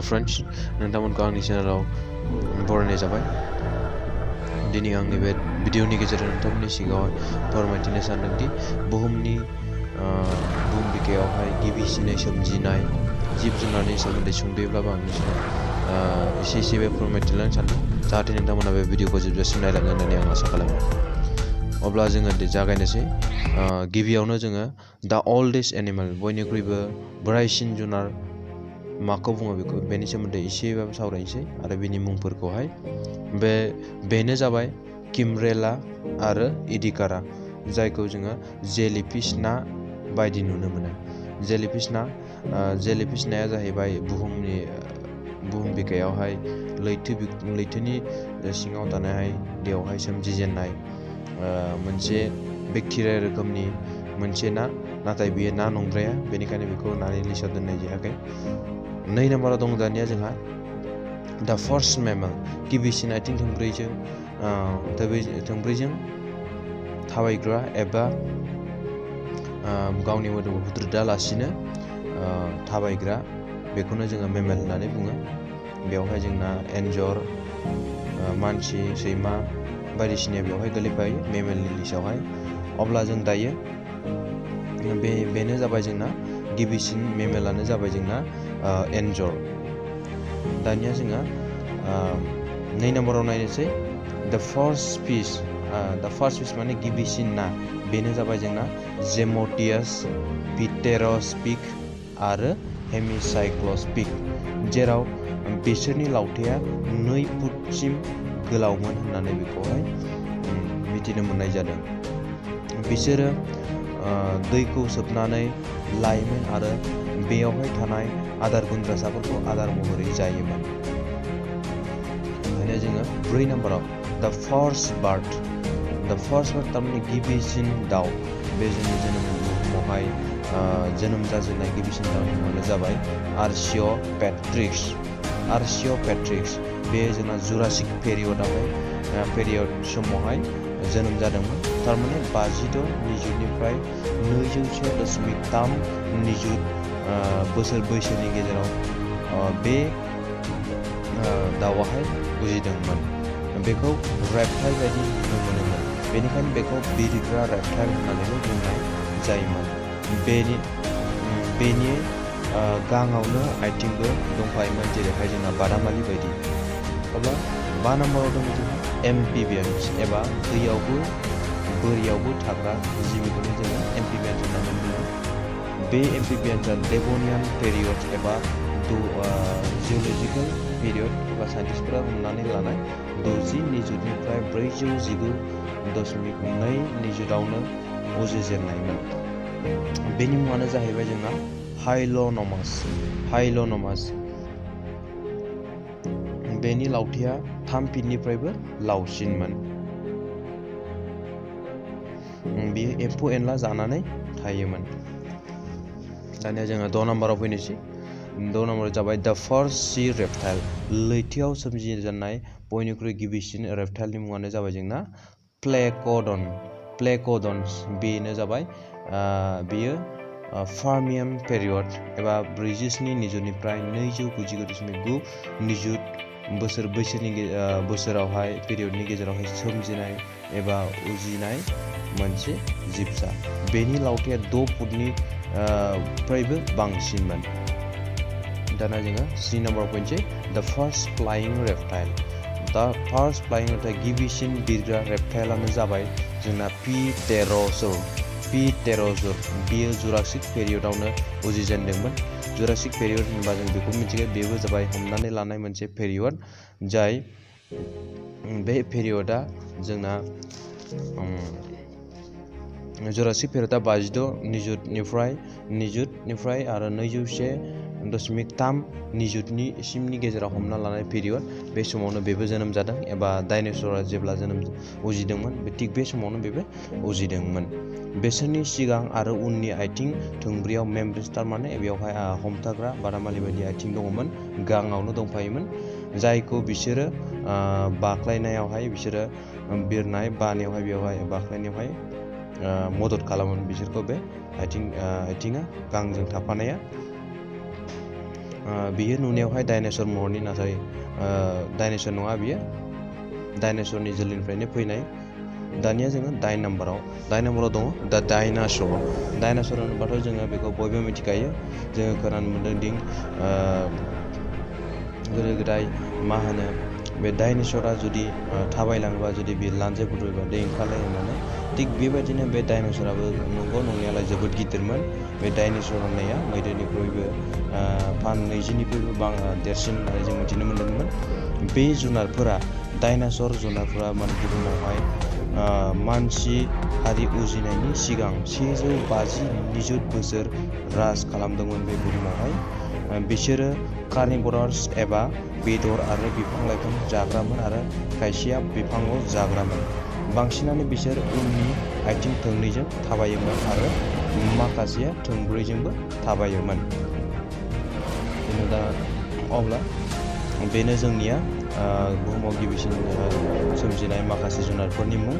Hello friends नोंथांमोनखौ आंनि चेनेलाव बरायनाय जाबाय दिनै आंनि बे भिडिअनि गेजेरजों नोंथांमोननि सिगाङाव फोरमायथिनो सानदों दि बुहुमनि बुहुम बिखायावहाय गिबिसिनै सोमजिनाय जिब जुनारनि सोमोन्दै सुंद'यैब्लाबो आंनि सिगाङाव एसे बे फोरमायथिलांनो सानदों जाहाथे नोंथांमोना बे भिडिअखौ जोबजासिम नायलाङो होननानै आं आसा खालामो अब्ला जोङो जागायनोसै गिबियावनो जोङो दा ओल्डेस्ट एनिमेल बयनिख्रुइबो बोराइसिन जुनार माखौ बुङो बेखौ बेनि सोमोन्दै एसेबाबो सावरायनोसै आरो बेनि मुंफोरखौहाय बेनो जाबाय किमरेला आरो इडिकारा जायखौ जोङो जेलिफिश ना बायदि नुनो मोनो जेलिफिश नाया जाहैबाय बुहुम बिखायावहाय लैथोनि सिङाव थानाय दैयावहाय सोमजिजेननाय मोनसे बेक्टेरिया रोखोमनि मोनसे ना नाथाय बेयो ना नंद्राया बेनिखायनो बेखौ नानि लिस्टआव दोननाय जायाखै 2 नम्बराव दं दानिया जोंहा दा फार्स्ट मेमल गिबिसिन आथिं थोंब्रैजों थाबायग्रा एबा गावनि मोदोमखौ हुथ्रोदालासिनो थाबायग्रा बेखौनो जोङो मेमेल होननानै बुङो बेवहाय जोंना एन्जर मानसि सैमा बायदिसिना बेवहाय गोलैफायो मेमेलनि लिस्टआवहाय अब्ला जों दायो बेनो जाबाय जोंना गिबिसिन मेमेलानो जाबाय जोंना एन्जर दानिया जोङो 2 नम्बराव नायनोसै द फार्स्ट फिश माने गिबिसिन ना बेनो जाबाय जोंना जेम'टियास पिटेरस्पिक आरो हेमिसाइक्लस्पिक जेराव बिसोरनि लावथाया 2 फुटसिम गोलावमोन होननानै बेखौहाय मिथिनो मोननाय जादों बिसोरो दैखौ सोबनानै लायोमोन आरो बेयावहाय थानाय आदार गुन्द्रासाफोरखौ आदार महरै जायोमोन ओंखायनो जोङो 4 नम्बराव द फार्स्ट बार्ड थारमाने गिबिसिन दाउ बे जोंनि बुहुमावहाय जोनोम जाजेननाय गिबिसिन दाउनि मुङानो जाबाय आर्चिय'पेट्रिक्स बे जोंना जुरासिक पिरियड समावहाय जोनोम जादोंमोन थारमाने 56 निजुतनिफ्राय 201.3 निजुत बोसोर बैसोनि गेजेराव बे दाउआहाय उजिदोंमोन बेखौ रेप्टाइल बायदि नुनो मोनोमोन बेनिखायनो बेखौ बिरग्रा रेप्टाइल होननानैबो बुंनाय जायोमोन बेनि गाङावनो आथिंबो दंफायोमोन जेरैहाय जोंना बादामालि बायदि अब्ला 5 नम्बराव दङ जोंहा एम्फिबियान्स एबा बोरियावबो थाग्रा जिबिखौनो जोङो एम्फिबियान्स होननानै बुङो बे एम्फिबियान्सआ डेभनियान पिरियड एबा जिअलजिकेल पिरियड एबा साइन्टिस्टफोरा हमनानै लानाय 60 निजुतनिफ्राय 419.2 निजुतावनो उजिजेननायमोन बेनि मुङानो जाहैबाय जोंना हाइल'नमास बेनि लावथाया 3 फिटनिफ्रायबो लावसिनमोन बेयो एम्फौ एनला जानानै थायोमोन दानिया जोङो 6 नम्बराव फैनोसै 6 नम्बराव जाबाय द फार्स्ट सी रेप्टाइल लैथोआव सोमजिजेननाय बयनिख्रुइ गिबिसिन रेप्टाइलनि मुङानो जाबाय जोंना प्लेकोडन्स बेनो जाबाय बेयो फार्मियन पिरियड एबा 47 निजुतनिफ्राय 299.9 निजुत बोसोर बोसोरावहाय पिरियडनि गेजेरावहाय सोमजिनाय एबा उजिनाय मोनसे जिबसा बेनि लावथाया 6 फुटनिफ्रायबो बांसिनमोन दाना जोङो 3 नम्बराव फैनोसै द फार्स्ट फ्लाइंग रेप्टाइल गिबिसिन बिरग्रा रेप्टाइलानो जाबाय जोंना पिटेर'जर बियो जुरासिक पिरियडआवनो उजिजेनदोंमोन जुरासिक पिरियड होनबा जों बेखौ मिथियो बेबो जाबाय हमनानै लानाय मोनसे पिरियड जाय बे पिरियडआ जोंना जुरासिक पिरियडआ 56 निजुतनिफ्राय आरो 201.3 निजुतसिमनि गेजेराव हमना लानाय पिरियड बे समावनो बेबो जोनोम जादों एबा डायनासरआ जेब्ला उजिदोंमोन थिग बे समावनो बेबो उजिदोंमोन बेसोरनि सिगां आरो उननि आथिं थोंब्रैयाव मेम्ब्रेन थारमाने बेवहाय हमथाग्रा बादामालि बायदि आथिं दङमोन गाङावनो दंफायोमोन जायखौ बिसोरो बाख्लायनायावहाय बिसोरो बिरनाय बानायावहाय बेवहाय बाख्लायनायावहाय मदद खालामोन बिसोरखौ बे आथिङा गांजों थाफानाया बियो नुनायावहाय डाइनासर महरनि, नाथाय डाइनासर नङा बियो, डाइनासरनि जोलैनिफ्रायनो फैनाय। दानिया जोङो दाइन नाम्बाराव दङ दा डाइनासर। डाइनासर होनोबाथ' जोङो बेखौ बयबो मिथिखायो। जोङो खोनानो मोन्दों दि गोदो गोदाय मा होनो बे डाइनासरा जुदि थाबायलाङोबा, जुदि बे लान्जाय बुद्रुयोबा दै ओंखारलायो होननानै। थिग बेबायदिनो बे डाइनासराबो नंगौ नंनायालाय जोबोद गिदिरमोन। बे डाइनासर होननाया मैदेरनिख्रुइबो 20निख्रुइबो देरसिन होननानै जों मिथिनो मोन्दोंमोन। बे जुनारफोरा, डाइनासर जुनारफोरा बुहुमावहाय मानसि हारि उजिनायनि सिगां 150 निजुत बोसोर राज खालामदोंमोन बे बुहुमावहाय। बिसोरो कार्निभरास एबा बेदर आरो बिफां लाइफां जाग्रामोन आरो खायसेया बिफाङाव जाग्रामोन। बांसिनानो बिसोर उननि आथिं थोंनैजों थाबायोमोन आरो माखासेया थोंब्रैजोंबो थाबायोमोन। अब्ला बेनो जोंनिया बुहुमाव गिबिसिन सोमजिनाय माखासे जुनारफोरनि मुं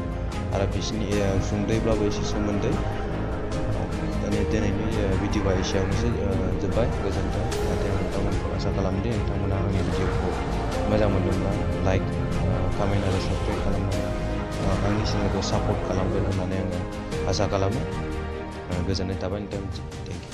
आरो बिसोरनि सुंद'यैब्लाबो एसे सोमोन्दै। दिनैनि भिडिअ'आ एसेयावनोसै जोब्बाय। गोजोन्थों। नाथाय आं नोंथांमोनखौ आसा खालामदि नोंथांमोना आंनि भिडिअ'खौ मोजां मोनदोंब्ला लाइक, कमेन्ट आरो साबस्क्राइब खालामनानै आंनि चेनेलखौ सापर्ट खालामगोन होननानै आङो आसा खालामो। गोजोननाय थाबाय नोंथांनिसिम। Thank you.